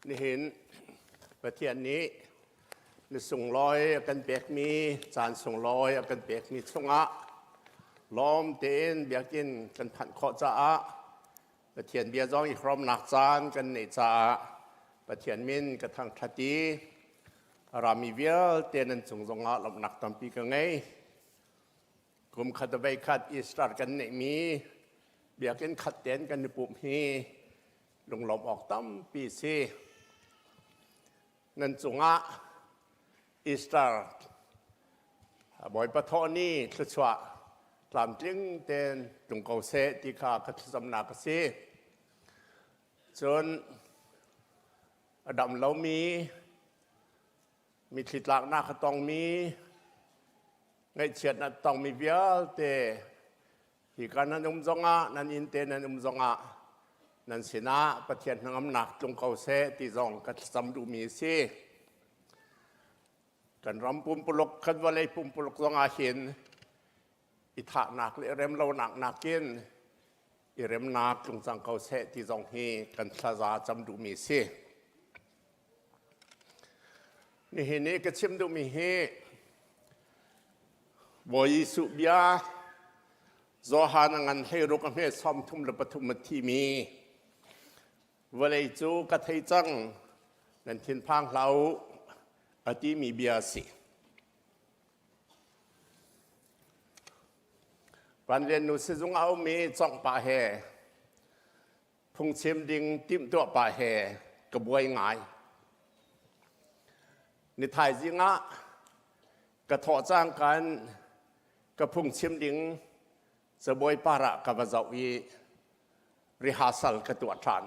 Nihin Pathian nih ni sunglawi a kan pekmi, caan sunglawi a kan pekmi chungah lawm tein biakinn kan phanh khawh caah Pathian bia zong i hrawmnak caan kan neih caah Pathian min ka thangṭhat i a rami vialte nan cung zongah lawmhnak tampi ka ngei. Kum khat a vei khat Easter kan neihmi biakinn khat tein kan i pumh hi lunglawmh awk tampi si. Nan cungah Easter Bawipa thawh ni thluachuah tlamtling tein tlung ko seh ti kha ka thlacamnak a si. Cun a dam lomi Mitthli tlaknak a tongmi, ngaihchiatnak a tongmi vialte hika nan um zongah, nan inn te nan um zongah nan sinah Pathian hnangamnak tlung ko seh ti zong ka thlacam duhmi a si. Kan ram pumpuluk, kan vawlei pumpuluk zongah hin i thahnak le remlonak nakin i remnak tlung cang ko seh ti zong hi kan thlaza cam duhmi a si. Nihin i ka chim duhmi hi Bawi Jesuh bia Johan a ngan 16 a hme 33 a thimi vawlei cu ka thei cang nan thinphang hlah u a timi bia a si. Vanlian nu sizung a um i congh pah he phungchim ding timhtuah pah he ka buai ngai. Ni thaizing ah ka thawh cang kan ka phungchim ding cabuai par ah ka va zoh i rehearsal ka tuah ṭhan.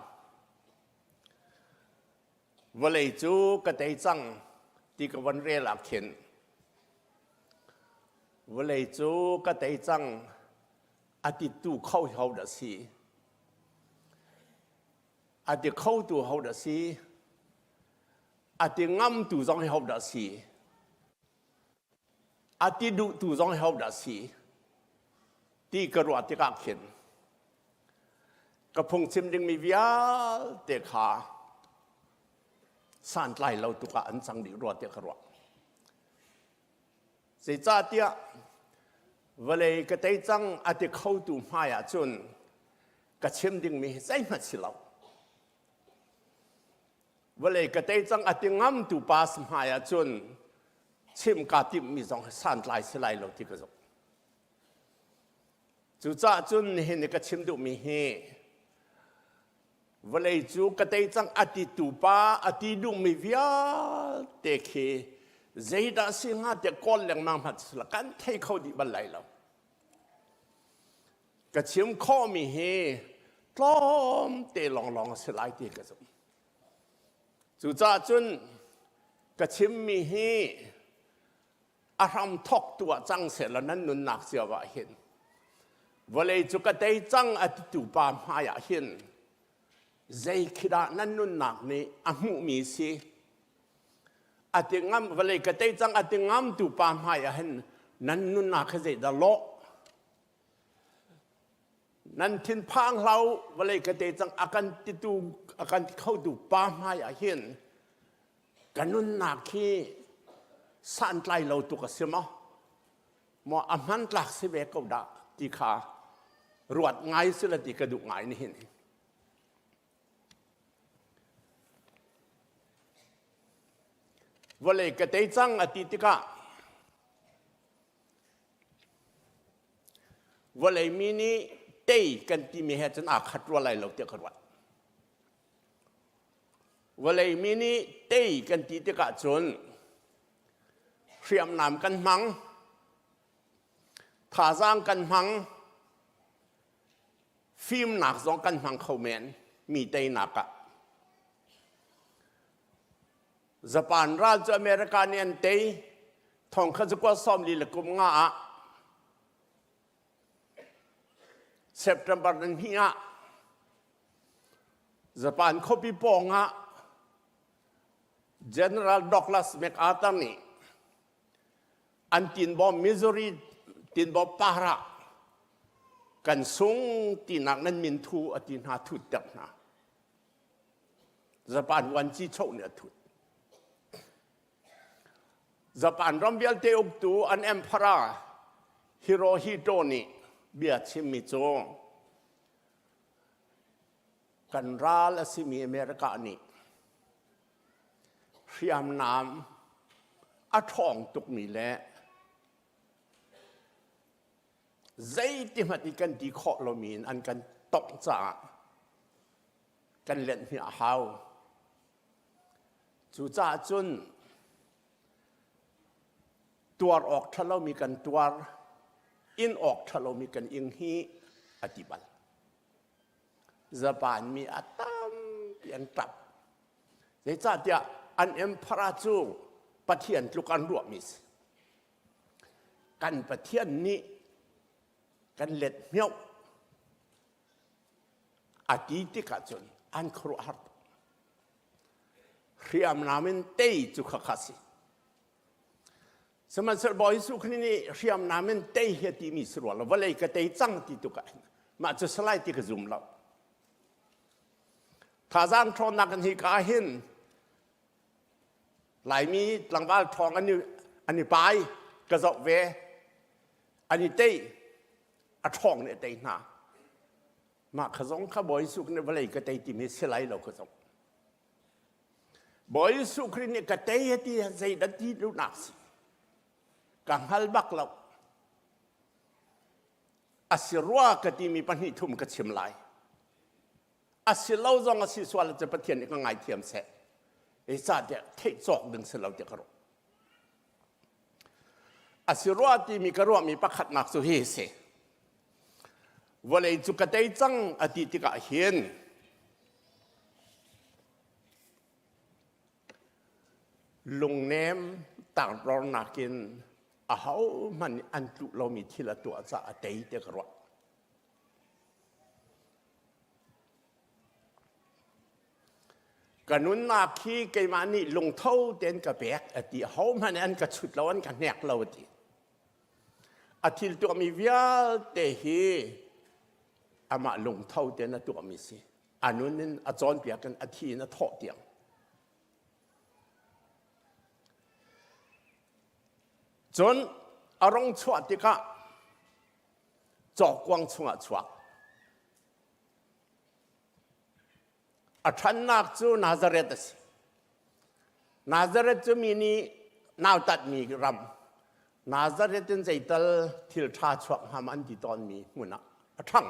Vawlei cu ka tei cang ti ka von rel ah khin vawlei cu ka tei cang a titu kho ho dah si? A ti khotu ho dah si? A ti ngamtu zong hi ho dah si? A ti duhtu zong hi ho dah si? Ti ka ruah tikah khin ka phungchim dingmi vialte kha santlai lo tuk ah an cang dih rua tiah ka ruah. Zeicahtiah vawlei ka tei cang a ti khotu hmai ah cun ka chim dingmi hi zeihmanh si lo. Vawlei ka tei cang a ti ngamtu pa hmai ah cun chim kaa timhmi zong hi santlai si lai lo ti ka zumh. Cucaah cun nihin i ka chim duhmi hi vawlei cu ka tei cang a titu pa a ti duhmi vialte khi zeidah si hnga tiah kawl lengmang hmanh sila kan thei kho dih bal lai lo. Ka chim khawhmi hi tlawmte lawnglawng a si lai ti ka zumh. Cucaah cun ka chimmi hi a hram thawk tu ah cang sehlaw nan nunnak cio ah hin vawlei cu ka tei cang a titu pa hmai ah hin zei khi dah nan nunnak nih a hmuhmi si a ti ngam vawlei ka tei cang a ti ngamtu pa hmai ah hin nan nunnak hi zeidah lawh nan thinphang hlau vawlei ka tei cang a kan titu a kan ti khotu pa hmai ah hin Ka nunnak hi santlai lo tuk a si maw? Maw a hmantlak si ve ko dah ti kha ruat ngai si la ti ka duh ngai nihin. Vawlei ka tei cang a ti tikah vawlei mi nih tei kan timi he cun aa khat rua lai lo tiah ka ruat. Vawlei mi nih tei kan ti tikah cun hriamnam kan hmang, thazaang kan hmang, fimnak zong kan hmang kho men mi teinak ah. Japan ral cu America nih an tei thong kha cu kua sawm li le kum nga ah September ni hnih ah Japan khuapi pawng ah General Douglas MacArthur nih an tinbaw Missouri tinbaw par ah kan sung tinak nan min thu a ti hna thut ter hna. Japan vuanci choh nih a thut. Japan ram vialte uktu an emperor Hirohito nih bia chimmi cu kan ral a simi America nih hriamnam a ṭhawng tukmi le zeiti hmanh i kan ti khawh lomi in an kan tongh caah kan lenh hi a hau. Cucaah cun tuar awk ṭha lomi kan tuar, in awk ṭha lomi kan ing hi a ti bal. Japan mi a tampi an ṭap. Zeicahtiah an emperor cu Pathian tluk an ruahmi si. Kan Pathian nih kan let hmioh a ti tikah cun an khuaruahhar tuk. Hriamnam in tei cu khakha si. Sihmanhsehlaw Bawi Jesuh Khrih nih hriamnam in tei hi a timi si rua lo, vawlei ka tei cang ti tuk ah mah cu salai ti ka zum lo. Thazaang ṭhawnnak in hi ka hin Laimi tlangval ṭhawng an i, an i pai ka zoh ve an i tei a ṭhawng nih a tei hna. Mah kha zong kha Bawi Jesuh nih vawlei ka tei timi si lai lo ka zong. Bawi Jesuh Khrih nih ka tei a ti zeidah ti duhnak si. Ka hngal bak lo. A si rua ka timi pahnih thum ka chim lai. A si lo zong a si sual cu Pathian nih ka ngaithiam seh. Zeicahtiah theih cawk ding si lo ti ka ruah. A si rua timi ka ruahmi pakhatnak cu hi si. Vawlei cu ka tei cang a ti tikah hin lungnem tangdornak in ahohmanh nih an tluh lomi thil a tuah caah a tei ti ka ruah. Ka nunnak hi keimah nih lungtho tein ka pek a ti. Ahohmanh nih an ka chut lo, an ka hnek lo a ti. A thil tuahmi vialte hi amah lungtho tein a tuahmi si. A nun in a cawnpiak in a thi in a thawh tiang. Cun a rong chuah tikah cawkkuang chungah chuak. A ṭhannak cu Nazareth a si. Nazareth cu mi nih nautatmi ram. Nazareth in zeital thil ṭha chuak hnga ma an ti tawnmi hmun ah a ṭhang.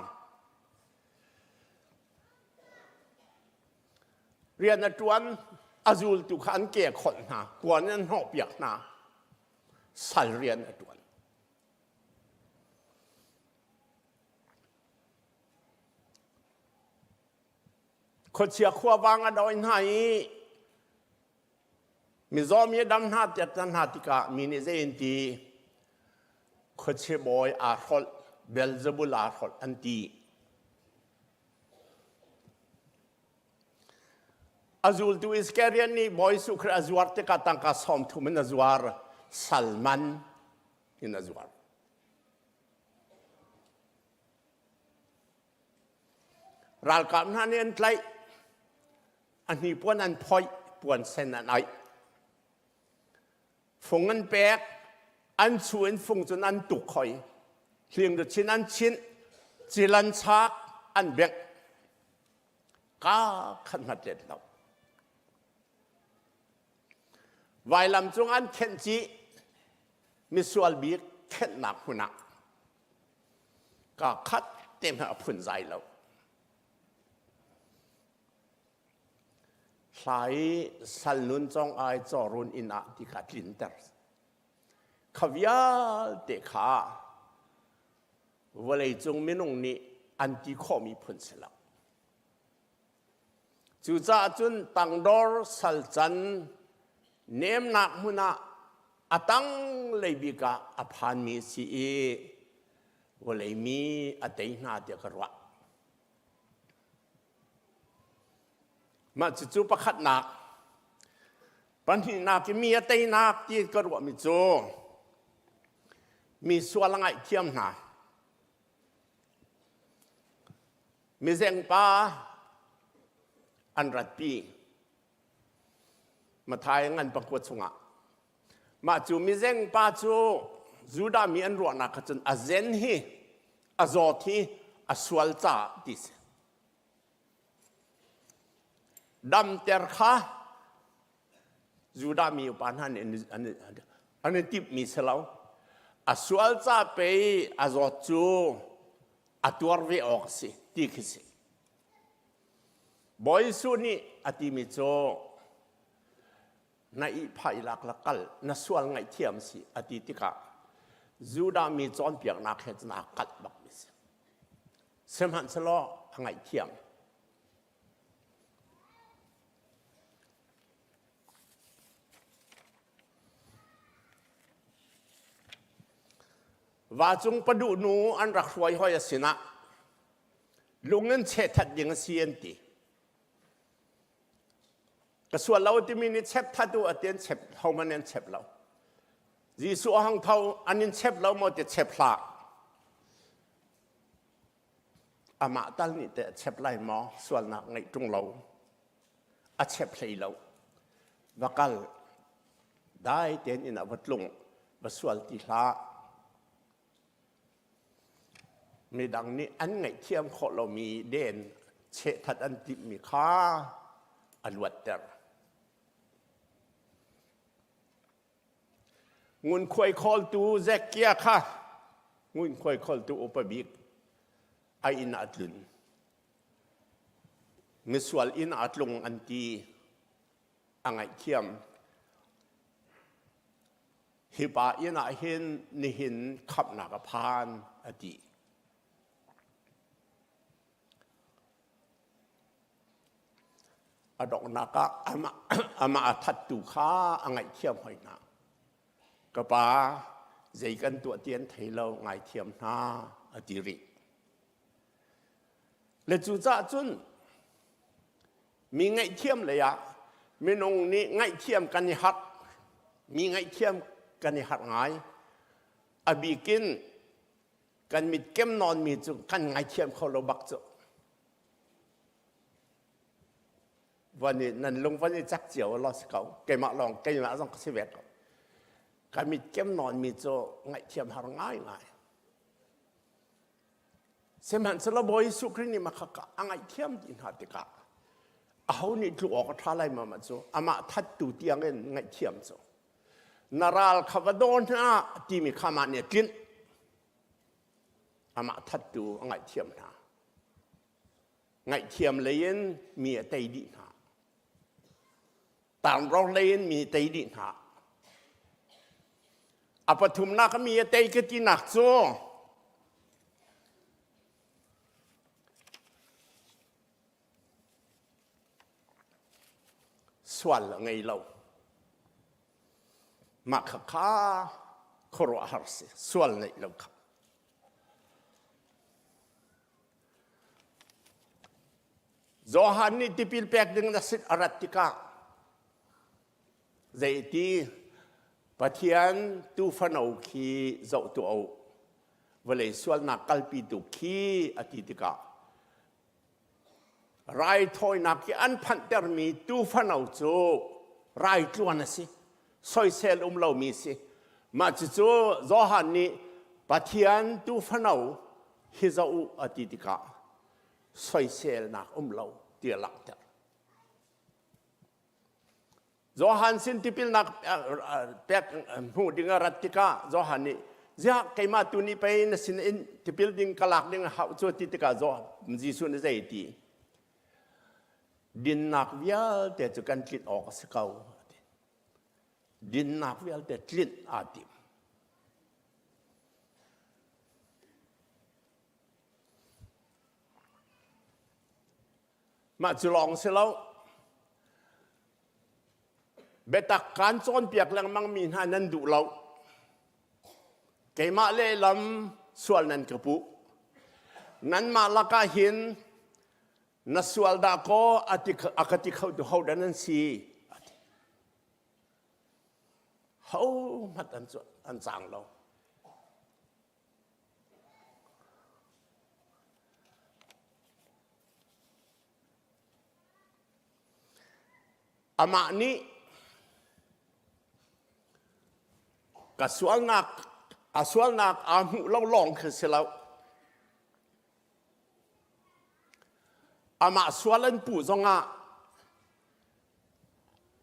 Rian a ṭuan, a zultu kha an ke a kholh hna, kuan in an hnawhpiak hna. Sal rian a ṭuan. Khuachia khuavang a dawi hna i mizaw mi a dam hna tiah hna tikah mi nih zei an ti? Khuachia bawi aa hrolh, Beelzebul aa hrolh an ti. A zultu Iskariot nih Bawi Jesuh Khrih a zuar tikah tangka 30 in a zuar, salman in a zuar. Ralkap hna nih an tlaih. A hnipuan an phoih, puan sen an aih. Fung an pek, an chu in fung cun an tuk hoi. Hling chin an chinh, cil an chak, an bengh. Ka khat hngat let lo. Vailam cung an khenh cih, misual bik khenhnak hmun ah Ka khat te hmanh a phunzai lo. Hla i sal nun cong ai cawrun inn ah ti kha tlinter. Kha vialte kha vawleicung minung nih an ti khawhmi phun si lo. Cucaah cun tangdor salcan nemnak hmun ah a tanglei bik ah a phanmi a si i vawlei mi a tei hna tiah ka ruah. Mah cucu pakhatnak. Pahnihnak i mi a teinak ti ka ruahmi cu mi sual a ngaihthiam hna. Mizengpa an ratpi. Mathai ngan pakua chungah. Mah cu mizeng pa cu Judah mi an ruahnak kha cun a zen hi a zawt hi a sual caah ti si. Damter kha Judah mi upa hna nih an i timhmi si lo. A sual ca pei a zawt cu a tuar ve awk a si ti khi si. Bawi Jesuh nih a timi cu na ihphah i lak la kal na sual ngaihthiam si a ti tikah Judah mi cawnpiaknak he cun aa kalh bakmi si. Sihmanhsehlaw a ngaihthiam. Vacung paduh nu an rak hruai hoi a sinah lung in chehthat ding a si an ti. Ka sual lo timi nih chep that u ati an chep hohmanh an chep lo. Jesuh a hang tho an in chep lo maw ti chep hlah. Amah tal nih teh a chep lai maw? Sualnak ngeih ṭung lo. A chep hlei lo. Va kal. Dai tein inn ah va tlung. Va sual ti hlah. Midang nih an ngaihthiam khawh lomi den chehthat an timhmi kha a luatter. Ngunkhuai khawltu Zekiah kha ngunkhuai khawltu upa bik a inn ah a tlun. Misual inn ah a tlung an ti. A ngaihthiam. Hi pa inn ah hin nihin khamhnak a phan a ti. A donghnak ah amah a thattu kha a ngaihthiam hoi hna. Ka pa, zei kan tuah ti an thei lo, ngaithiam hna, a ti rih. Le cucaah cun mi ngaihthiam lei ah minung nih ngaihthiam kan i harh. Mi ngaihthiam kan i harh ngai. A bikin kan mit kem nawnmi cu kan ngaithiam kho lo bak cu. Van i nan lung van i cak cio lo si ko. Keimah lawng keimah zong ka si ve ko. Ka mit kem nawnmi cu ngaihthiam har ngaingai. Sihmanhsehlaw Bawi Jesuh Khrih nih mah kha a ngaihthiam dih hna tikah aho nih tluk awk a ṭha lai ma cu amah thattu tiangin ngaihthiam cu na ral kha va daw hna timi kha amah nih a tlinh. Amah thattu a ngaihthiam hna. Ngaihthiam lei in mi a tei dih hna. Tangro lei in mi tei dih hna. A pathumnak mi a tei ka tinak cu sual a ngei lo. Mah kha kha khuaruahhar si sual ngeih lo kha. Johan nih tipil pek ding na sin a rat tikah zeiti Pathian tuufano khi zoh tuah u vawlei sualnak kalpitu khi a ti tikah raithawinak i an phanhtermi tuufano cu raitluan a si soisel um lomi si mah cucu Johan nih Pathian tuufano hi zoh u a ti tikah soiselnak um lo ti a langhter. Johan sin tipilnak pek hmuh ding a rat tikah Johan nih ziah keimah tu nih pei na sin in tipil ding ka lak ding a hauh cu ti tikah Jesuh nih zei ti dinnak vialte cu kan tlinh awk a si ko dinnak vialte tlinh aa tim Mah cu lawng si lo. Biatak kaan cawnpiak lengmangmi hna nan duh lo. Keimah lehlam sual nan ka puh. Nanmah lakah hin na sual dah kaw a ka ti kho tu ho dah nan si? Hohmanh an cang lo. Amah nih. Ka sualnak a sualnak aa hmuh lo lawng khi si lo. Amah sual an puh zongah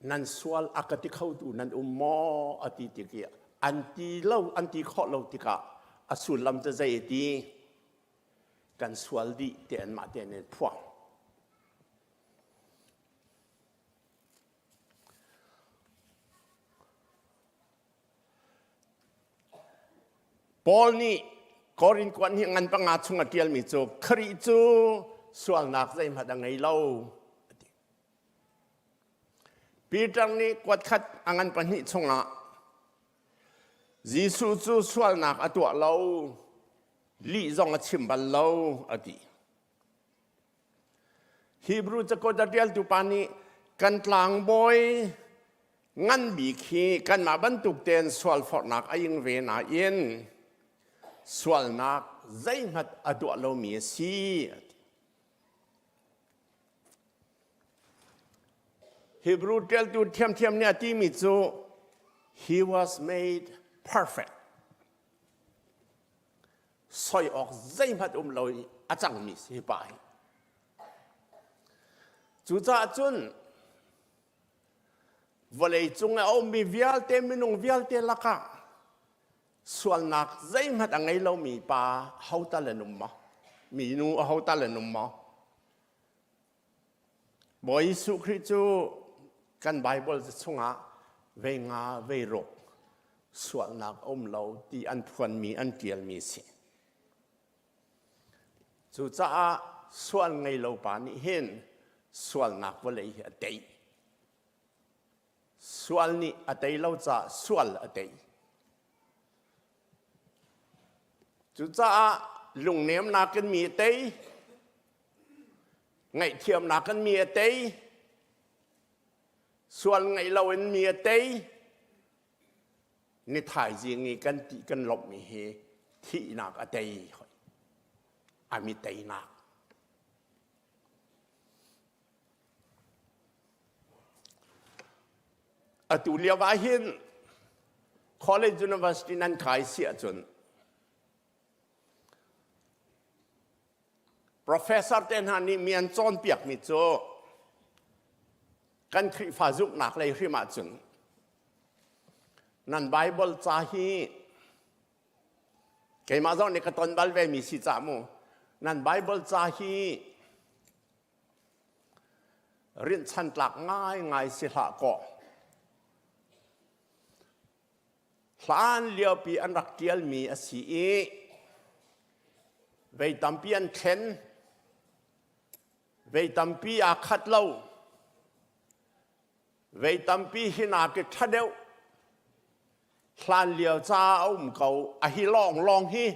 nan sual a ka ti khotu nan um maw a ti tik i an ti lo an ti khawh lo tikah a sullam cu zei a ti kan sual dih ti anmah tein an phuang. Paul nih Korin kuan hi ngan panga chung a ṭialmi cu Khrih cu sualnak zeihmanh a ngei lo. Peter nih kuat khat a ngan pahnih chungah Jesuh cu sualnak a tuah lo, lih zong a chim bal lo a ti. Hebrew cakuat a ṭialtu pa nih kan tlangbawi ngan bik hi kanmah bantuk tein sualforhnak a ing ve nain sualnak zeihmanh a tuah lomi a si. Hebrew ṭialtu ṭhiamṭhiam nih a timi cu he was made perfect. Soi awk zeihmanh um lo i a cangmi si hi pa hi. Cucaah cun vawlei cung i a ummi vialte minung vialte lakah sualnak zeihmanh a ngei lomi pa ho tal an um maw? Minu aho tal an um maw? Bawi Jesuh Khrih cu kan Baibal chungah vei nga vei ruk sualnak a um lo ti an phuanmi an ṭialmi a si. Cucaah sual ngei lo pa nih hin sualnak vawlei hi a tei. Sual nih a tei lo caah sual a tei. Cucaah lungnemnak in mi a tei, ngaihthiamnak in mi a tei, sual ngeih lo in mi a tei. Ni thaizing i kan ti kan lawmhmi hi thihnak a tei hoi. A mi teinak. Atu lio ah hin college university nan kai si ahcun professor te hna nih mi an cawnpiakmi cu kan Khrihfa zumhnak lei hrim ahcun nan Bible ca hi keimah zong nih ka ton bal ve mi si cah mu nan Bible ca hi Rinhchan tlak ngaingai si hlah kaw hlan liopi an rak ṭialmi a si i vei tampi an thlen, vei tampi aa khat lo, vei tampi hi nak i ṭha deuh hlan lio ca a um ko a hi lawnglawng hi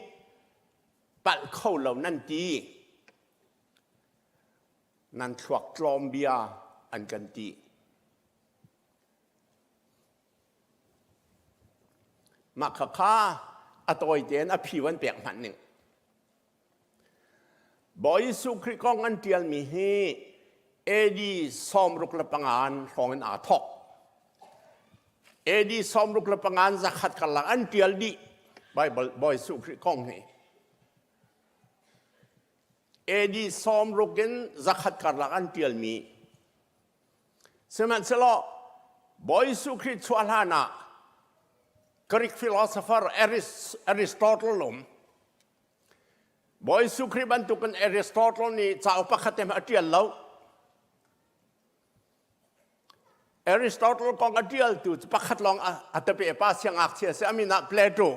palh kho lo nan ti. Nan thluak tlawm bia an kan ti. Mah khakha a tawi tein a phi van pek hmanh ning. Bawi Jesuh Khrih kong an ṭialmi hi AD 65 hrawng in aa thawk. AD 65 zakhat karlak an ṭial dih Bible Bawi Jesuh Khrih kong hi. AD 60 in zakhat karlak an ṭialmi. Sihmanhsehlaw Bawi Jesuh Khrih chuah hlan ah Greek philosopher Aristotle um. Bawi Jesuh Khrih bantukin Aristotle nih cauk pakhat te a ṭial lo. Aristotle kong a ṭialtu cu pakhat lawng a tape pa siangngakchia si a min ah Plato.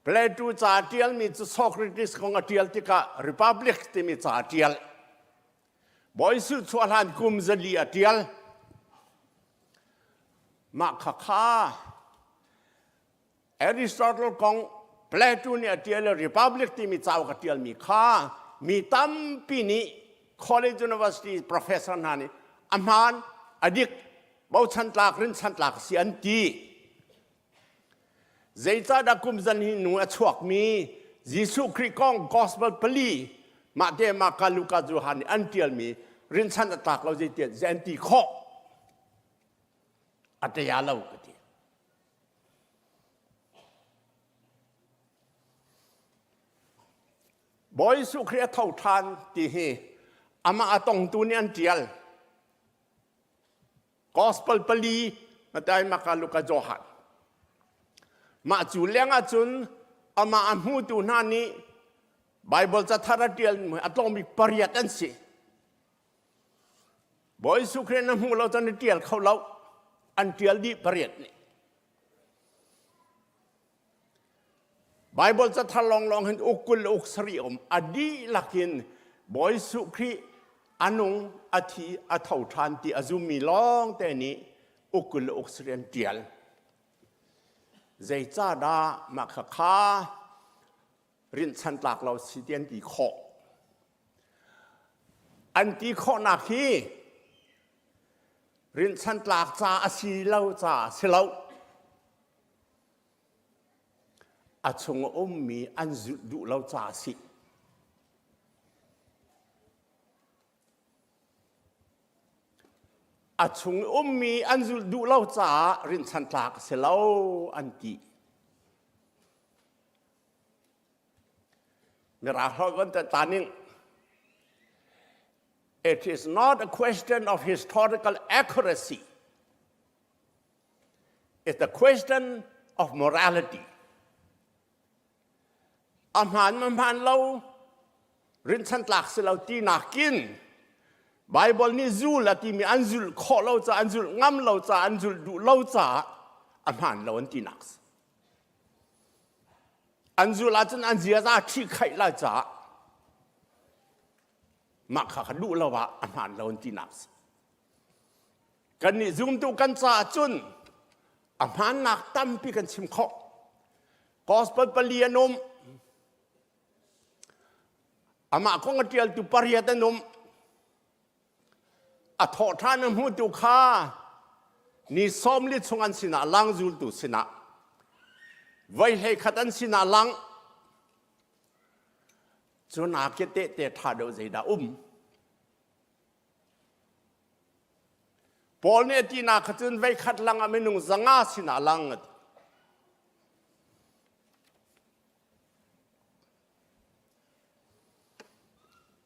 Plato ca a ṭialmi cu Socrates kong a ṭial tikah Republic timi ca a ṭial. Bawi Jesuh chuah hlan kum zali a ṭial. Mah khakha Aristotle kong Plato nih a ṭial i Republic timi cauk a ṭialmi kha mi tampi nih college university professor hna nih a hmaan, a dik, bochan tlak, rinchanh tlak a si an ti. Zeicahdah kum zan hi nu a chuakmi Jesuh Khrih kong Gospel pali mahte Marka, Luka, Johan nih an ṭialmi rinchanh a tlak lo zeitiah an ti khawh? A ṭia lo ka ti. Bawi Jesuh Khrih a tho ṭhan ti hi amah a tongtu nih an ṭial. Gospel pali Matthai, Marka, Luka, Johan. Mah cu leng ahcun amah a hmutu hna nih Bible cathar a ṭial a tlawm bik pariat an si. Bawi Jesuh Khrih na hmuh lo cun na ṭial kho lo. An ṭial dih pariat nih. Bible cathar lawnglawng hin uk 20 le uk sarih um a dihlak in Bawi Jesuh Khrih a nung a thi a tho ṭhan ti a zummi lawng te nih uk 20 le uk sarih an ṭial. Zeicahdah mah kha kha rinhchan tlak lo si ti an ti khawh. An ti khawhnak hi rinhchan tlak ca a si lo ca a si lo. A chung a ummi an zulh duh lo ca a si. A chung ummi an zulh duh lo caah rinhchan tlak a si lo an ti. Mirang holh van ta ning It is not a question of historical accuracy. It's a question of morality. A hmaan ma hmaan lo, rinhchan tlak si lo ti nakin Bible nih zul a timi an zulh khawh lo ca, an zulh ngam lo ca, an zulh duh lo caah a hmaan lo an tinak si. An zulh ahcun an ziaza ṭhihkhaih lai caah mah kha kha duh lo ah a hmaan lo an tinak si. Kannih zumtu kan caah cun a hmaannak tampi kan chim khawh. Gospel pali an um. Amah kong a ṭialtu pariat an um. A thawhṭhan a hmutu kha ni 40 chung an sinah lang zultu sinah voi 11 an sinah lang cu nak i tehte ṭha deuh zeidah um Paul nih a tinak kha cun voi khat lang ah minung 500 sinah lang a ti.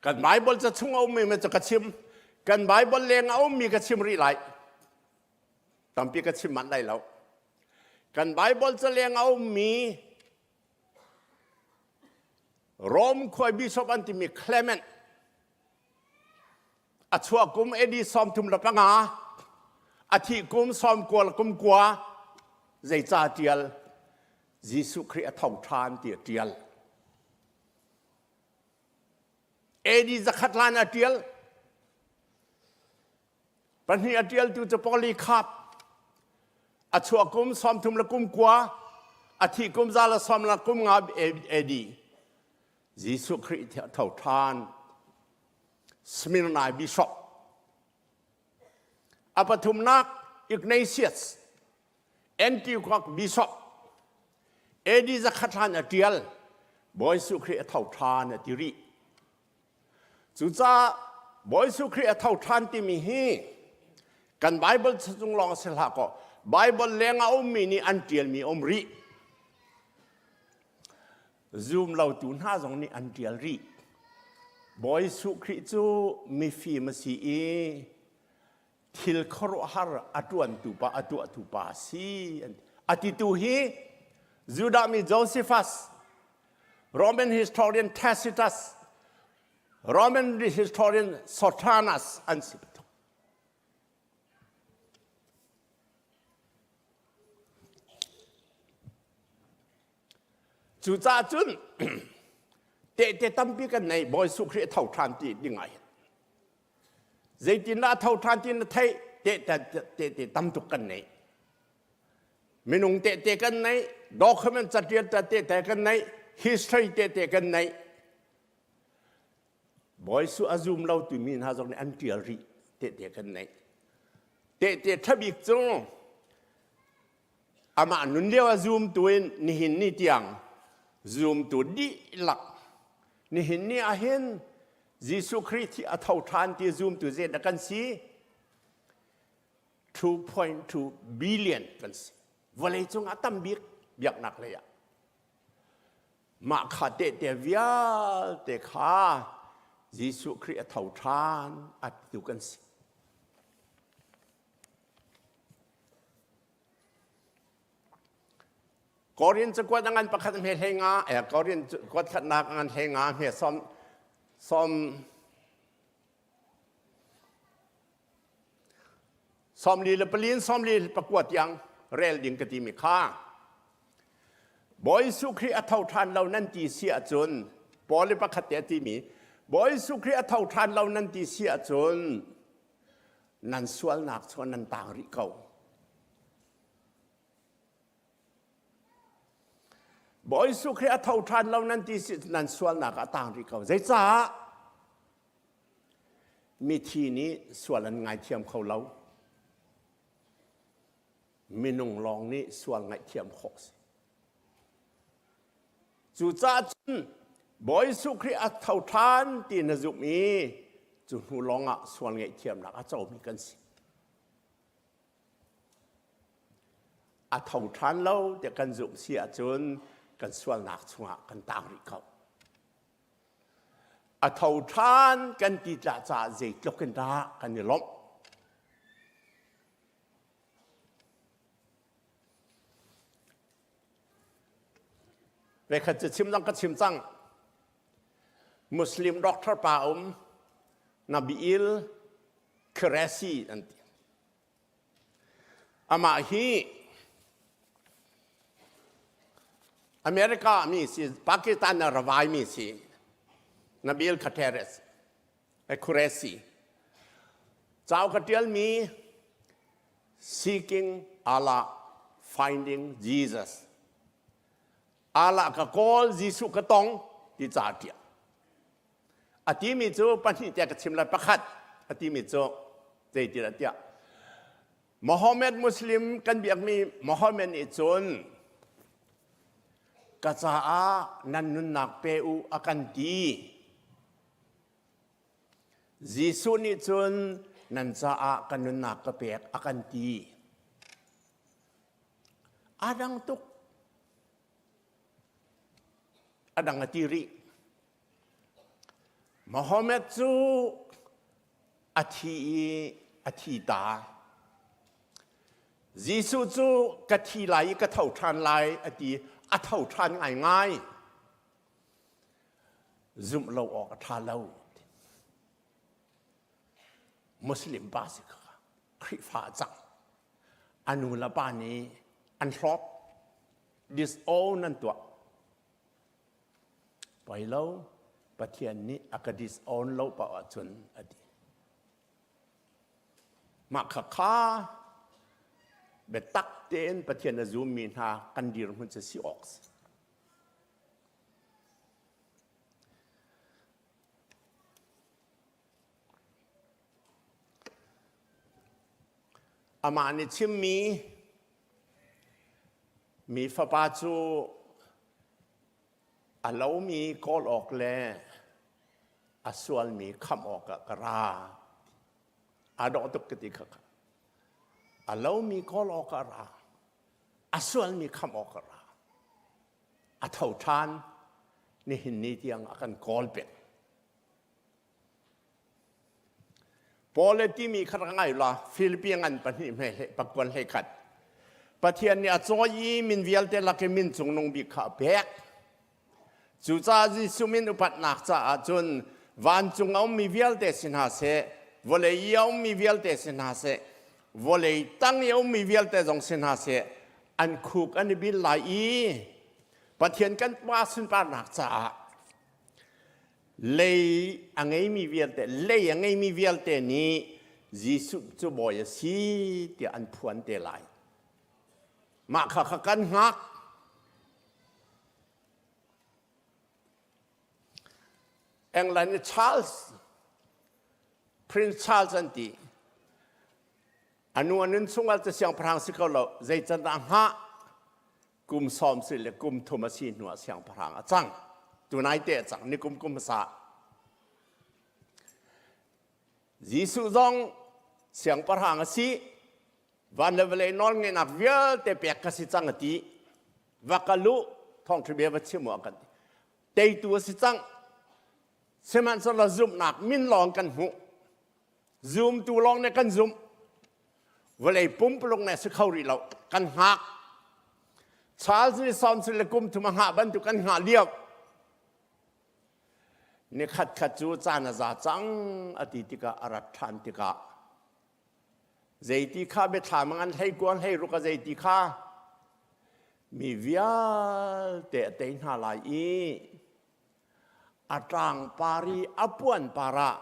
Kan Bible ca chung a ummi cu ka chim. Kan Bible leng a ummi ka chim rih lai. Tampi ka chim manh lai lo. Kan Bible ca leng a ummi Rome khua bishop an timi Clement a chuah kum AD 35 a thih kum 99 zeica tial Jesuh Khrih a tho ṭhan ti a ṭial. AD 100 hlan a ṭial. Pahnih a ṭialtu cu Polycarp. A chuah kum 39, a thih kum 115 AD. Jesuh Khrih tho ṭhan. Smyrna Bishop. A pathumnak Ignatius. Antioch Bishop AD 100 hlan a ṭial Bawi Jesuh Khrih a tho ṭhan a ti rih. Cucaah Bawi Jesuh Khrih a tho ṭhan timi hi kan Bible chung lawng si hlah kaw Bible leng a ummi nih an ṭialmi a um rih. Zum lotu hna zong nih an ṭial rih. Bawi Jesuh Khrih cu mifim a si i thil khuaruahhar a ṭuantu pa a tuahtu pa a si a titu hi Judah mi Josephus Roman historian Tacitus Roman historian Sotanus an si Cucaah cun tehte tampi kan nei Bawi Jesuh Khrih a tho ṭhan ti ding ah hin Zeitindah a tho ṭhan ti na theih? Tehte tam tuk kan nei. Minung tehte kan nei, document catial tehte kan nei, history tehte kan nei. Bawi Su a zum lo timi hna zong nih an ṭial rih tehte kan nei. Tehte ṭha bik cu amah nun lio a zumtu in nihin ni tiang zumtu dihlak nihin ni ahhin Jesuh Khrih thi a tho ṭhan ti zumtu zeidah kan si? 2.2 billion kan si. Vawleicung ah tam bik biaknak lei ah. Mah kha tehte vialte kha Jesuh Khrih a tho ṭhan a titu kan si. Korin cakuat a ngan pakhat hme hlei nga, eh, Korin kuat khatnak a ngan hlei nga hme som som sawmli le palin sawmli le pakua tiang rel ding ka timi kha Bawi Jesuh Khrih a tho ṭhan lo nan ti si ahcun Paul i pakhat te a timi Bawi Jesuh Khrih a tho ṭhan lo nan ti si ahcun nan sualnak chuan nan tang rih ko. Bawi Jesuh Khrih a tho ṭhan lo nan ti si nan sualnak a tang rih ko. Zeicah? Mithi nih sual an ngaithiam kho lo. Minung lawng nih sual ngaihthiam khawh si. Cucaah cun Bawi Jesuh Khrih a tho ṭhan ti na zumh i cu hnu lawngah sual ngaihthiamnak a comi kan si. A tho ṭhan lo tiah kan zumh si ahcun kan sualnak chungah kan tang rih ko. A tho ṭhan kan ti tlah caah zeitluk in dah kan i lawmh. Vekhat cu chim dang ka chim cang. Muslim doctor pa um Nabil Qureshi an ti. Amah hi America mi si, Pakistan na ravai mi si, Nabil Khateres, Qureshi. Cau ka tialmi Seeking Allah, Finding Jesus. Allah ka kawl, Jesuh ka tong ti ca tiah. A timi cu pahnih tiah ka chim lai pakhat a timi cu zeitin tiah Muhammad Muslim kan biakmi Muhammad nih cun ka caah nan nunnak pe u a kan ti. Jesuh nih cun nan caah ka nunnak ka pek a kan ti. A dang tuk. A dang a ti rih. Muhammad cu a thi i a thi ta. Jesuh cu ka thi lai i ka tho ṭhan lai a ti. A tho ṭhan ngaingai. Zumh lo awk a ṭha lo. Muslim pa si kha Khrihfa a cang. A nu le pa nih an hlawt. Disown an tuah. Poi lo, Pathian nih a ka disown lo paoh ahcun a ti. Mah kha kha biatak tein Pathian a zummi hna kan dirhmun cu si awk si. Amah nih chimmi Mi fapa cu a lomi kawl awk le a sualmi khamh awkah ka ra. Aa dawh tuk ka ti kha. A lomi kawl awkah ra. A sualmi khamh awkah ra. A tho ṭhan. Nihin ni tiang a kan kawl peng. Paul le timi kha rak ngai la Filipi ngan pahnih hme hle pakuan hlei khat Pathian nih a cawi i min vialte lak i min cungnung bik kha a pek cucaah Jesuh min upatnak caah cun vancung a ummi vialte si hna seh vawlei i a ummi vialte si hna seh vawlei tang i a ummi vialte zong si hna seh an khuk an i bil lai i Pathian kan Pa sunparnak caah Lei a ngeimi vialte, lei a ngeimi vialte nih Jesuh cu bawi a si tiah an phuan te lai. Mah kha kha kan hngak. England i Charles, Prince Charles an ti. Anu a nun chungah cu siangpahrang si ko lo, zeican dah hngah? Kum sawm si le kum thum a si hnu ah siangpahrang a cang. Tunai te a cang, ni kum kum hmasa. Jesuh zong siangpahrang a si, van le vawlei nawl ngeihnak vialte pek ka si cang a ti. Va kal u, thawngṭha bia va chim u a kan ti. Teitu a si cang. Sihmanhsehlaw zumhnak min lawng kan hmuh. Zumtu lawng nih kan zumh. Vawlei pumpuluk nih a si kho rih lo. Kan hngak. Charles nih sawm le kum thum a hngah bantuk kan hngah lio. Ni khatkhat cu caan a za cang a ti tikah a rat ṭhan tikah zeiti kha biathlam a ngan hlei kuang hlei ruk a zeiti kha mi vialte a tei hna lai i a ṭang par i a puan par ah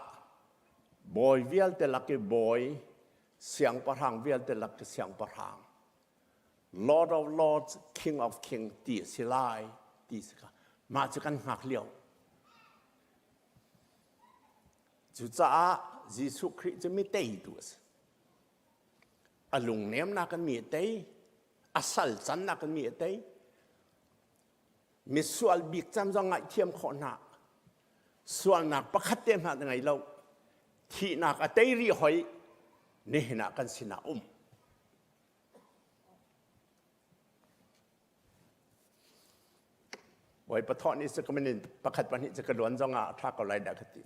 bawi vialte lak i bawi siangpahrang vialte lak i siangpahrang Lord of Lords, King of Kings ti a si lai ti si kha mah cu kan hngak lio. Cucaah Jesuh Khrih cu mi teitu a si. A lungnemnak in mi a tei, a sal cannak in mi a tei. Misual bik cam zong ngaihthiam khawh hna. Sualnak pakhat te hna ngei lo. Thihnak a tei rih hoi nihin ah kan sinah um. Bawipa thawh nih cu ka min pakhat pahnih cu ka luan zong ah a ṭha ko lai dah ka ti.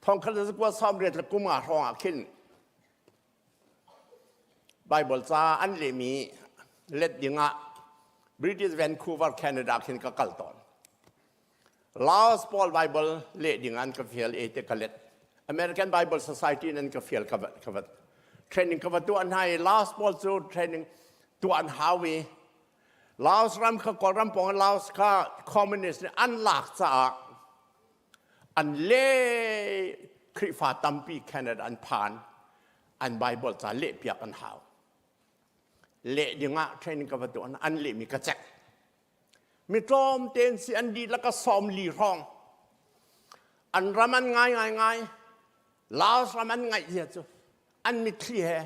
Thongkhat le zakua 80 le kum nga hrawng ah khin Bible ca an lehmi let ding ah British Vancouver, Canada khin ka kal tawn. Laos Paul Bible leh ding an ka fial e te ka let. American Bible Society in an ka fial ka ka va training ka va tuah hna i Laos pawl cu training tuah an hau i Laos ram kha Kawlram pawng Laos kha communist nih an lak caah an le Khrihfa tampi Canada an phan an Bible ca leh piak an hau leh dingah training ka va tuah an lehmi ka cek Mi tlawmte an si, an dihlak a 40 hrawng. An ram an ngai ngai ngai. Laos ram an ngaih zia cu an mitthli he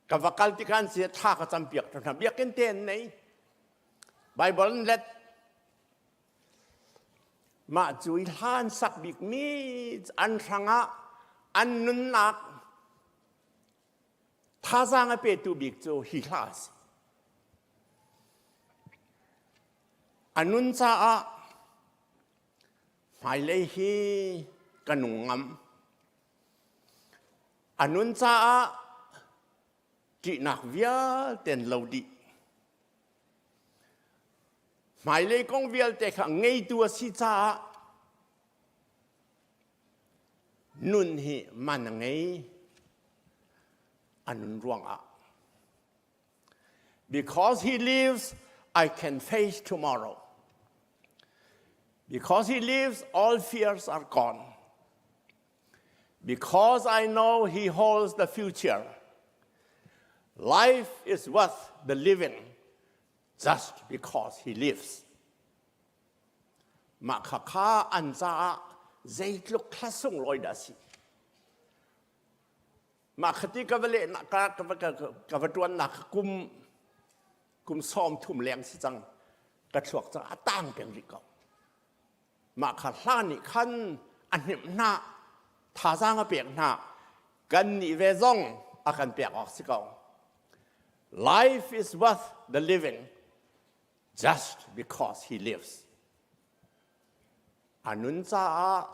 ka va kal tikah an si thla ka cam piak hna. Biakinn te an nei. Bible an let. Mah cu i hlan sak bikmi an hrangah an nunnak Thazaang a petu bik cu hi hla a si. A nun caah hmailei hi ka nung ngam. A nun caah ṭihnak vialte an lo dih. Hmailei kong vialte kha ngeitu a si caah Nun hi man a ngei. A nun ruangah. Because he lives, I can face tomorrow. Because he lives, all fears are gone. Because I know he holds the future. Life is worth the living just because he lives. Mah khakha an caah zeitluk thla sunglawi dah a si. Mah khati ka va lehnak ka ka va ka va ṭuannak kum kum 30 leng si cang ka thluak cang a tang peng rih ko. Mah kha hla nih khan a hnemh hna thazaang a pek hna kan nih ve zong a kan pek awk si ko. Life is worth the living just because he lives. A nun caah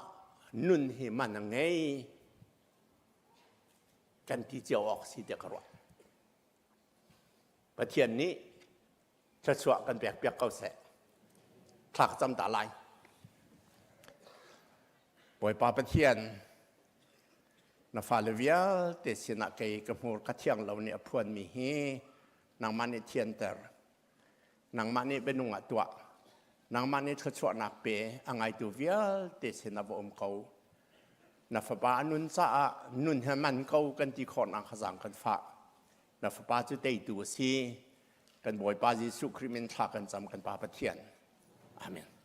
nun hi man a ngei kan ti cio awk si tiah ka ruah. Pathian nih thluachuah kan pek piak ko seh. Thla ka cam ta lai. Bawipa Pathian, na fale vialte sinah kei ka hmur ka thiang lo nih a phuanmi hi nangmah nih thianter. Nangmah nih bianung ah tuah. Nangmah nih thluachuahnak pe a ngaitu vialte sin ah va um ko. Na fapa a nun caah nun he man ko kan ti khawhnak kha zaang kan fah. Na fapa cu teitu a si. Kan Bawipa Jesuh Khrih min thla kan cam kan Pa Pathian. Amen.